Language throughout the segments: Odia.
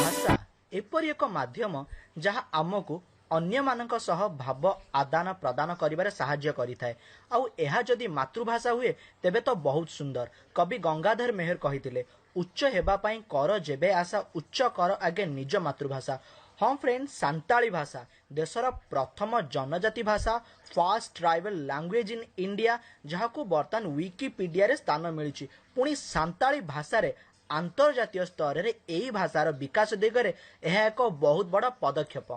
ଭାଷା ଏପରି ଏକ ମାଧ୍ୟମ ଯାହା ଆମକୁ ଅନ୍ୟମାନଙ୍କ ସହ ଭାବ ଆଦାନ ପ୍ରଦାନ କରିବାରେ ସାହାଯ୍ୟ କରିଥାଏ, ଆଉ ଏହା ଯଦି ମାତୃଭାଷା ହୁଏ ତେବେ ତ ବହୁତ ସୁନ୍ଦର। କବି ଗଙ୍ଗାଧର ମେହେର କହିଥିଲେ, ଉଚ୍ଚ ହେବା ପାଇଁ କର ଯେବେ ଆଶା, ଉଚ୍ଚ କର ଆଗେ ନିଜ ମାତୃଭାଷା। ହଁ ଫ୍ରେଣ୍ଡ, ସାନ୍ତାଳୀ ଭାଷା ଦେଶର ପ୍ରଥମ ଜନଜାତି ଭାଷା, first tribal language in India, ଯାହାକୁ ବର୍ତ୍ତମାନ ୱିକିପିଡ଼ିଆରେ ସ୍ଥାନ ମିଳିଛି। ପୁଣି ସାନ୍ତାଳୀ ଭାଷାରେ ଆନ୍ତର୍ଜାତୀୟ ସ୍ତରରେ ଏହି ଭାଷାର ବିକାଶ ଦିଗରେ ଏହା ଏକ ବହୁତ ବଡ଼ ପଦକ୍ଷେପ।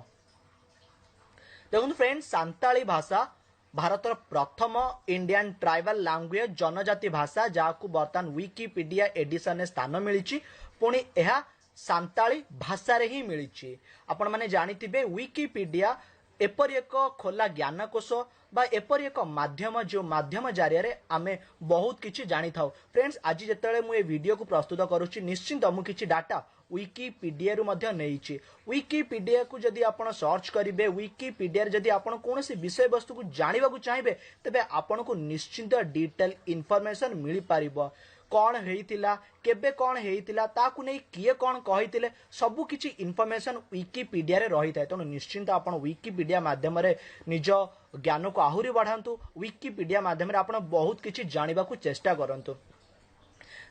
ଦେଖନ୍ତୁ ଫ୍ରେଣ୍ଡ, ସାନ୍ତାଳୀ ଭାଷା ଭାରତର ପ୍ରଥମ ଇଣ୍ଡିଆନ୍ ଟ୍ରାଇବାଲ ଲାଙ୍ଗୁଏଜ, ଜନଜାତି ଭାଷା, ଯାହାକୁ ବର୍ତ୍ତମାନ ୱିକିପିଡ଼ିଆ ଏଡିସନରେ ସ୍ଥାନ ମିଳିଛି। ପୁଣି ଏହା ସାନ୍ତାଳୀ ଭାଷାରେ ହିଁ ମିଳିଛି। ଆପଣମାନେ ଜାଣିଥିବେ, ୱିକିପିଡ଼ିଆ ଏପରି ଏକ ଖୋଲା ଜ୍ଞାନକୋଷ ବା ଏପରି ଏକ ମାଧ୍ୟମ, ଯେଉଁ ମାଧ୍ୟମ ଜରିଆରେ ଆମେ ବହୁତ କିଛି ଜାଣିଥାଉ। ଫ୍ରେଣ୍ଡସ୍, ଆଜି ଯେତେବେଳେ ମୁଁ ଏ ଭିଡ଼ିଓକୁ ପ୍ରସ୍ତୁତ କରୁଛି, ନିଶ୍ଚିନ୍ତ ମୁଁ କିଛି ଡାଟା ୱିକିପିଡ଼ିଆରୁ ମଧ୍ୟ ନେଇଛି। ୱିକିପିଡ଼ିଆକୁ ଯଦି ଆପଣ ସର୍ଚ୍ଚ କରିବେ, ୱିକିପିଡ଼ିଆରେ ଯଦି ଆପଣ କୌଣସି ବିଷୟବସ୍ତୁକୁ ଜାଣିବାକୁ ଚାହିଁବେ, ତେବେ ଆପଣଙ୍କୁ ନିଶ୍ଚିନ୍ତ ଡିଟେଲ ଇନଫର୍ମେସନ୍ ମିଳିପାରିବ। କ'ଣ ହେଇଥିଲା, କେବେ କ'ଣ ହେଇଥିଲା, ତାକୁ ନେଇ କିଏ କ'ଣ କହିଥିଲେ, ସବୁ କିଛି ଇନଫର୍ମେସନ୍ ୱିକିପିଡ଼ିଆରେ ରହିଥାଏ। ତେଣୁ ନିଶ୍ଚିନ୍ତ ଆପଣ ୱିକିପିଡ଼ିଆ ମାଧ୍ୟମରେ ନିଜ ଜ୍ଞାନକୁ ଆହୁରି ବଢ଼ାନ୍ତୁ। ୱିକିପିଡ଼ିଆ ମାଧ୍ୟମରେ ଆପଣ ବହୁତ କିଛି ଜାଣିବାକୁ ଚେଷ୍ଟା କରନ୍ତୁ।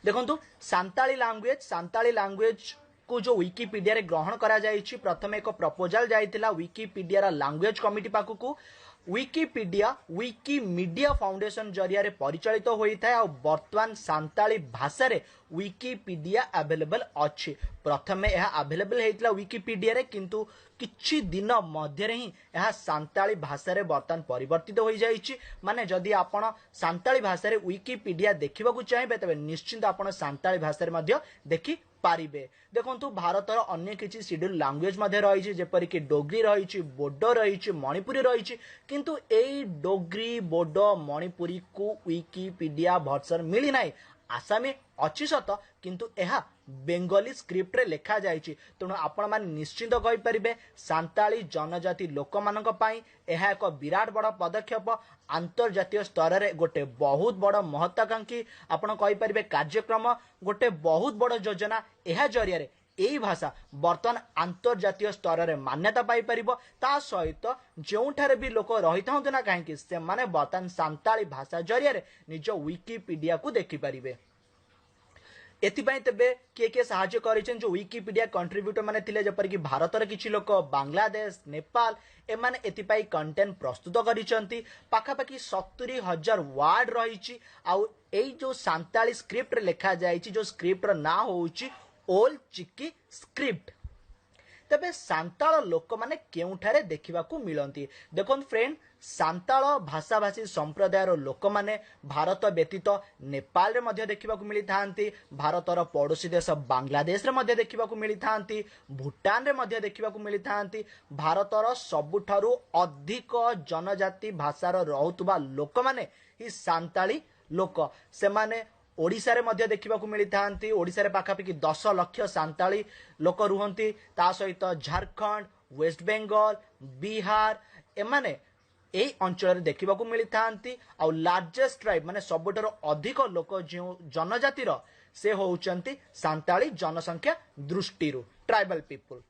ଦେଖନ୍ତୁ, ସାନ୍ତାଳୀ ଲାଙ୍ଗୁଏଜ, ସାନ୍ତାଳୀ ଲାଙ୍ଗୁଏଜକୁ ଯେଉଁ ୱିକିପିଡ଼ିଆରେ ଗ୍ରହଣ କରାଯାଇଛି, ପ୍ରଥମେ ଏକ ପ୍ରପୋଜାଲ ଯାଇଥିଲା ୱିକିପିଡ଼ିଆର ଲାଙ୍ଗୁଏଜ କମିଟି ପାଖକୁ। ୱିକିପିଡ଼ିଆ ୱିକିମିଡ଼ିଆ ଫାଉଣ୍ଡେସନ ଜରିଆରେ ପରିଚାଳିତ ହୋଇଥାଏ, ଆଉ ବର୍ତ୍ତମାନ ସାନ୍ତାଳୀ ଭାଷାରେ ୱିକିପିଡ଼ିଆ ଆଭେଲେବଲ୍ ଅଛି। ପ୍ରଥମେ ଏହା ଆଭେଲେବଲ୍ ହେଇଥିଲା ୱିକିପିଡ଼ିଆରେ, କିନ୍ତୁ କିଛି ଦିନ ମଧ୍ୟରେ ହିଁ ଏହା ସାନ୍ତାଳୀ ଭାଷାରେ ବର୍ତ୍ତମାନ ପରିବର୍ତ୍ତିତ ହୋଇଯାଇଛି। ମାନେ ଯଦି ଆପଣ ସାନ୍ତାଳୀ ଭାଷାରେ ୱିକିପିଡ଼ିଆ ଦେଖିବାକୁ ଚାହିଁବେ, ତେବେ ନିଶ୍ଚିନ୍ତ ଆପଣ ସାନ୍ତାଳୀ ଭାଷାରେ ମଧ୍ୟ ଦେଖିପାରିବେ। ଦେଖନ୍ତୁ, ଭାରତର ଅନ୍ୟ କିଛି ସିଡ୍ୟୁଲ୍ ଲାଙ୍ଗୁଏଜ ମଧ୍ୟ ରହିଛି, ଯେପରିକି ଡୋଗ୍ରୀ ରହିଛି, ବୋଡୋ ରହିଛି, ମଣିପୁରୀ ରହିଛି। କିନ୍ତୁ ଏଇ ଡୋଗ୍ରୀ, ବୋଡୋ, ମଣିପୁରୀକୁ ୱିକିପିଡ଼ିଆ ଭର୍ସନ ମିଳିନାହିଁ। ଆସାମୀ ଅଛି ସତ, କିନ୍ତୁ ଏହା ବେଙ୍ଗଲୀ ସ୍କ୍ରିପ୍ଟରେ ଲେଖାଯାଇଛି। ତେଣୁ ଆପଣମାନେ ନିଶ୍ଚିନ୍ତ କହିପାରିବେ, ସାନ୍ତାଳୀ ଜନଜାତି ଲୋକମାନଙ୍କ ପାଇଁ ଏହା ଏକ ବିରାଟ ବଡ଼ ପଦକ୍ଷେପ, ଆନ୍ତର୍ଜାତୀୟ ସ୍ତରରେ ଗୋଟେ ବହୁତ ବଡ଼ ମହତ୍ୱାକାଂକ୍ଷୀ ଆପଣ କହିପାରିବେ କାର୍ଯ୍ୟକ୍ରମ, ଗୋଟେ ବହୁତ ବଡ଼ ଯୋଜନା। ଏହା ଜରିଆରେ ଏଇ ଭାଷା ବର୍ତ୍ତମାନ ଆନ୍ତର୍ଜାତୀୟ ସ୍ତରରେ ମାନ୍ୟତା ପାଇପାରିବ। ତା ସହିତ ଯେଉଁଠାରେ ବି ଲୋକ ରହିଥାନ୍ତୁ ନା କାହିଁକି, ସେମାନେ ବର୍ତ୍ତମାନ ସାନ୍ତାଳୀ ଭାଷା ଜରିଆରେ ନିଜ ୱିକିପିଡ଼ିଆକୁ ଦେଖିପାରିବେ। ଏଥିପାଇଁ ତେବେ କିଏ କିଏ ସାହାଯ୍ୟ କରିଛନ୍ତି? ଯେଉଁ ୱିକିପିଡ଼ିଆ କଣ୍ଟ୍ରିବ୍ୟୁଟର ମାନେ ଥିଲେ, ଯେପରିକି ଭାରତର କିଛି ଲୋକ, ବାଂଲାଦେଶ, ନେପାଳ, ଏମାନେ ଏଥିପାଇଁ କଣ୍ଟେଣ୍ଟ ପ୍ରସ୍ତୁତ କରିଛନ୍ତି। ପାଖାପାଖି 70,000 ୱାର୍ଡ ରହିଛି, ଆଉ ଏଇ ଯେଉଁ ସାନ୍ତାଳୀ ସ୍କ୍ରିପ୍ଟରେ ଲେଖାଯାଇଛି, ଯେଉଁ ସ୍କ୍ରିପ୍ଟର ନାଁ ହେଉଛି ଓଲ୍ ଚିକି ସ୍କ୍ରିପ୍ଟ। ତେବେ ସାନ୍ତାଳ ଲୋକମାନେ କେଉଁଠାରେ ଦେଖିବାକୁ ମିଳନ୍ତି? ଦେଖନ୍ତୁ ଫ୍ରେଣ୍ଡ, ସାନ୍ତାଳ ଭାଷାଭାଷୀ ସମ୍ପ୍ରଦାୟର ଲୋକମାନେ ଭାରତ ବ୍ୟତୀତ ନେପାଳରେ ମଧ୍ୟ ଦେଖିବାକୁ ମିଳିଥାନ୍ତି, ଭାରତର ପଡ଼ୋଶୀ ଦେଶ ବାଂଲାଦେଶରେ ମଧ୍ୟ ଦେଖିବାକୁ ମିଳିଥାନ୍ତି, ଭୁଟାନରେ ମଧ୍ୟ ଦେଖିବାକୁ ମିଳିଥାନ୍ତି। ଭାରତର ସବୁଠାରୁ ଅଧିକ ଜନଜାତି ଭାଷାର ରହୁଥିବା ଲୋକମାନେ ହିଁ ସାନ୍ତାଳୀ ଲୋକ। ସେମାନେ ଓଡ଼ିଶାରେ ମଧ୍ୟ ଦେଖିବାକୁ ମିଳିଥାନ୍ତି। ଓଡ଼ିଶାରେ ପାଖାପାଖି 10 ଲକ୍ଷ ସାନ୍ତାଳୀ ଲୋକ ରୁହନ୍ତି। ତା ସହିତ ଝାଡ଼ଖଣ୍ଡ, ୱେଷ୍ଟବେଙ୍ଗଲ, ବିହାର, ଏମାନେ ଏଇ ଅଞ୍ଚଳରେ ଦେଖିବାକୁ ମିଳିଥାନ୍ତି। ଆଉ ଲାର୍ଜେଷ୍ଟ ଟ୍ରାଇବ୍, ମାନେ ସବୁଠାରୁ ଅଧିକ ଲୋକ ଯେଉଁ ଜନଜାତିର, ସେ ହେଉଛନ୍ତି ସାନ୍ତାଳୀ ଜନସଂଖ୍ୟା ଦୃଷ୍ଟିରୁ ଟ୍ରାଇବାଲ ପିପୁଲ।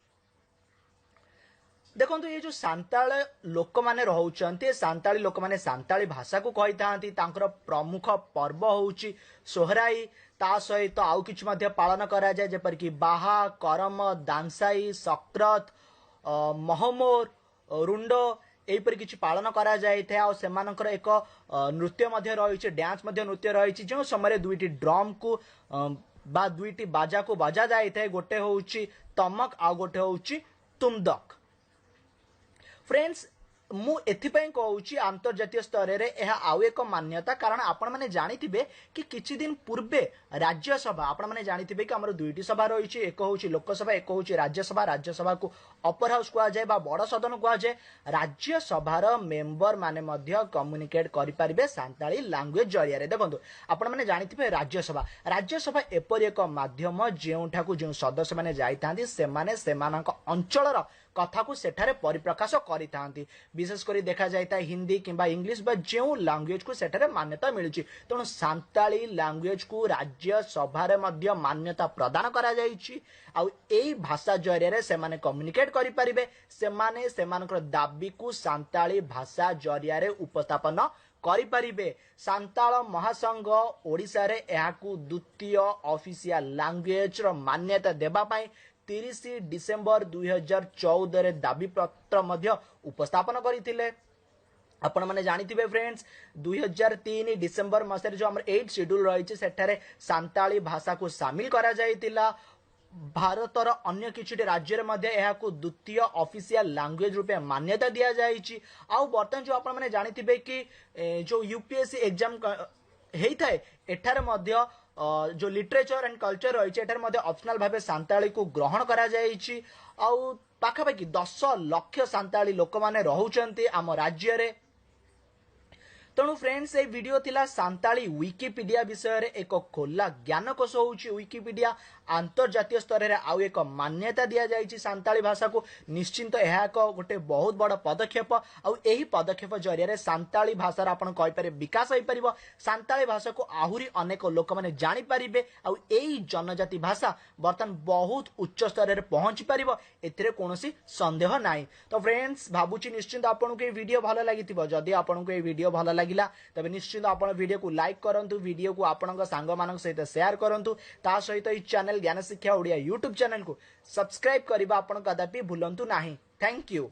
ଦେଖନ୍ତୁ, ଏ ଯେଉଁ ସାନ୍ତାଳ ଲୋକମାନେ ରହୁଛନ୍ତି, ସାନ୍ତାଳୀ ଲୋକମାନେ ସାନ୍ତାଳୀ ଭାଷାକୁ କହିଥାନ୍ତି। ତାଙ୍କର ପ୍ରମୁଖ ପର୍ବ ହେଉଛି ସୋହରାଇ। ତା ସହିତ ଆଉ କିଛି ମଧ୍ୟ ପାଳନ କରାଯାଏ, ଯେପରିକି ବାହା, କରମ, ଦାନସାଇ, ସକ୍ରତ, ମହମୋର, ରୁଣ୍ଡ, ଏହିପରି କିଛି ପାଳନ କରାଯାଇଥାଏ। ଆଉ ସେମାନଙ୍କର ଏକ ନୃତ୍ୟ ମଧ୍ୟ ରହିଛି, ଡ୍ୟାନ୍ସ ମଧ୍ୟ ନୃତ୍ୟ ରହିଛି, ଯେଉଁ ସମୟରେ ଦୁଇଟି ଡ୍ରମ୍କୁ ବା ଦୁଇଟି ବାଜାକୁ ବଜା ଯାଇଥାଏ। ଗୋଟେ ହେଉଛି ତମକ, ଆଉ ଗୋଟେ ହେଉଛି ତୁମଦକ। ଫ୍ରେଣ୍ଡସ୍, ମୁଁ ଏଥିପାଇଁ କହୁଛି ଆନ୍ତର୍ଜାତୀୟ ସ୍ତରରେ ଏହା ଆଉ ଏକ ମାନ୍ୟତା, କାରଣ ଆପଣମାନେ ଜାଣିଥିବେ କି କିଛି ଦିନ ପୂର୍ବେ ରାଜ୍ୟସଭା, ଆପଣମାନେ ଜାଣିଥିବେ କି ଆମର ଦୁଇଟି ସଭା ରହିଛି, ଏକ ହେଉଛି ଲୋକସଭା, ଏକ ହେଉଛି ରାଜ୍ୟସଭା। ରାଜ୍ୟସଭାକୁ ଅପର ହାଉସ୍ କୁହାଯାଏ ବା ବଡ଼ ସଦନ କୁହାଯାଏ। ରାଜ୍ୟସଭାର ମେମ୍ବର ମାନେ ମଧ୍ୟ କମ୍ୟୁନିକେଟ୍ କରିପାରିବେ ସାନ୍ତାଳୀ ଲାଙ୍ଗୁଏଜ ଜରିଆରେ। ଦେଖନ୍ତୁ, ଆପଣମାନେ ଜାଣିଥିବେ ରାଜ୍ୟସଭା ଏପରି ଏକ ମାଧ୍ୟମ ଯେଉଁଠାକୁ ଯେଉଁ ସଦସ୍ୟମାନେ ଯାଇଥାନ୍ତି, ସେମାନେ ସେମାନଙ୍କ ଅଞ୍ଚଳର କଥାକୁ ସେଠାରେ ପରିପ୍ରକାଶ କରିଥାନ୍ତି। ବିଶେଷ କରି ଦେଖାଯାଇଥାଏ ହିନ୍ଦୀ କିମ୍ବା ଇଂଲିଶ ବା ଯେଉଁ ଲାଙ୍ଗୁଏଜକୁ ସେଠାରେ ମାନ୍ୟତା ମିଳୁଛି। ତେଣୁ ସାନ୍ତାଳୀ ଲାଙ୍ଗୁଏଜକୁ ରାଜ୍ୟସଭାରେ ମଧ୍ୟ ମାନ୍ୟତା ପ୍ରଦାନ କରାଯାଇଛି ଆଉ ଏଇ ଭାଷା ଜରିଆରେ ସେମାନେ କମ୍ୟୁନିକେଟ୍ କରିପାରିବେ। ସେମାନେ ସେମାନଙ୍କର ଦାବିକୁ ସାନ୍ତାଳୀ ଭାଷା ଜରିଆରେ ଉପସ୍ଥାପନ କରିପାରିବେ। ସାନ୍ତାଳ ମହାସଂଘ ଓଡ଼ିଶାରେ ଏହାକୁ ଦ୍ୱିତୀୟ ଅଫିସିଆଲ ଲାଙ୍ଗୁଏଜର ମାନ୍ୟତା ଦେବା ପାଇଁ 30 ଡିସେମ୍ବର 2014ରେ ଦାବିପତ୍ର ମଧ୍ୟ ଉପସ୍ଥାପନ କରିଥିଲେ। ଆପଣମାନେ ଜାଣିଥିବେ ଫ୍ରେଣ୍ଡସ୍, 2003 ଡିସେମ୍ବର ମାସରେ ଯେଉଁ ଆମର 8 ସିଡ୍ୟୁଲ ରହିଛି, ସେଠାରେ ସାନ୍ତାଳୀ ଭାଷାକୁ ସାମିଲ କରାଯାଇଥିଲା। ଭାରତର ଅନ୍ୟ କିଛିଟି ରାଜ୍ୟରେ ମଧ୍ୟ ଏହାକୁ ଦ୍ୱିତୀୟ ଅଫିସିଆଲ ଲାଙ୍ଗୁଏଜ ରୂପେ ମାନ୍ୟତା ଦିଆଯାଇଛି। ଆଉ ବର୍ତ୍ତମାନ ଯେଉଁ ଆପଣମାନେ ଜାଣିଥିବେ କି ଯେଉଁ ୟୁପିଏସସି ଏକ୍ଜାମ ହେଇଥାଏ, ଏଠାରେ ମଧ୍ୟ ଯେଉଁ ଲିଟରେଚର ଆଣ୍ଡ କଲଚର ରହିଛି, ଏଠାରେ ମଧ୍ୟ ଅପସନାଲ ଭାବେ ସାନ୍ତାଳୀକୁ ଗ୍ରହଣ କରାଯାଇଛି। ଆଉ ପାଖାପାଖି 10 ଲକ୍ଷ ସାନ୍ତାଳୀ ଲୋକମାନେ ରହୁଛନ୍ତି ଆମ ରାଜ୍ୟରେ। ତେଣୁ ଫ୍ରେଣ୍ଡସ୍, ଏଇ ଭିଡ଼ିଓ ଥିଲା ସାନ୍ତାଳୀ ୱିକିପିଡ଼ିଆ ବିଷୟରେ। ଏକ ଖୋଲା ଜ୍ଞାନକୋଷ ହେଉଛି ୱିକିପିଡ଼ିଆ। ଆନ୍ତର୍ଜାତୀୟ ସ୍ତରରେ ଆଉ ଏକ ମାନ୍ୟତା ଦିଆଯାଇଛି ସାନ୍ତାଳୀ ଭାଷାକୁ। ନିଶ୍ଚିନ୍ତ ଏହା ଏକ ଗୋଟେ ବହୁତ ବଡ଼ ପଦକ୍ଷେପ ଆଉ ଏହି ପଦକ୍ଷେପ ଜରିଆରେ ସାନ୍ତାଳୀ ଭାଷାର ଆପଣ କହିପାରିବେ ବିକାଶ ହୋଇପାରିବ। ସାନ୍ତାଳୀ ଭାଷାକୁ ଆହୁରି ଅନେକ ଲୋକମାନେ ଜାଣିପାରିବେ ଆଉ ଏଇ ଜନଜାତି ଭାଷା ବର୍ତ୍ତମାନ ବହୁତ ଉଚ୍ଚ ସ୍ତରରେ ପହଞ୍ଚି ପାରିବ, ଏଥିରେ କୌଣସି ସନ୍ଦେହ ନାହିଁ। ତ ଫ୍ରେଣ୍ଡସ୍, ଭାବୁଛି ନିଶ୍ଚିନ୍ତ ଆପଣଙ୍କୁ ଏଇ ଭିଡ଼ିଓ ଭଲ ଲାଗିଥିବ। ଯଦି ଆପଣଙ୍କୁ ଏଇ ଭିଡ଼ିଓ ଭଲ ଲାଗିଲା, ତେବେ ନିଶ୍ଚିନ୍ତ ଆପଣ ଭିଡ଼ିଓକୁ ଲାଇକ୍ କରନ୍ତୁ, ଭିଡ଼ିଓକୁ ଆପଣଙ୍କ ସାଙ୍ଗମାନଙ୍କ ସହିତ ସେୟାର କରନ୍ତୁ। ତା ସହିତ ଏଇ ଚ୍ୟାନେଲ ଜ୍ଞାନ ଶିକ୍ଷା ଓଡ଼ିଆ ୟୁଟ୍ୟୁବ ଚ୍ୟାନେଲକୁ ସବସ୍କ୍ରାଇବ କରିବା ଆପଣ କଦାପି ଭୁଲନ୍ତୁ ନାହିଁ। Thank you.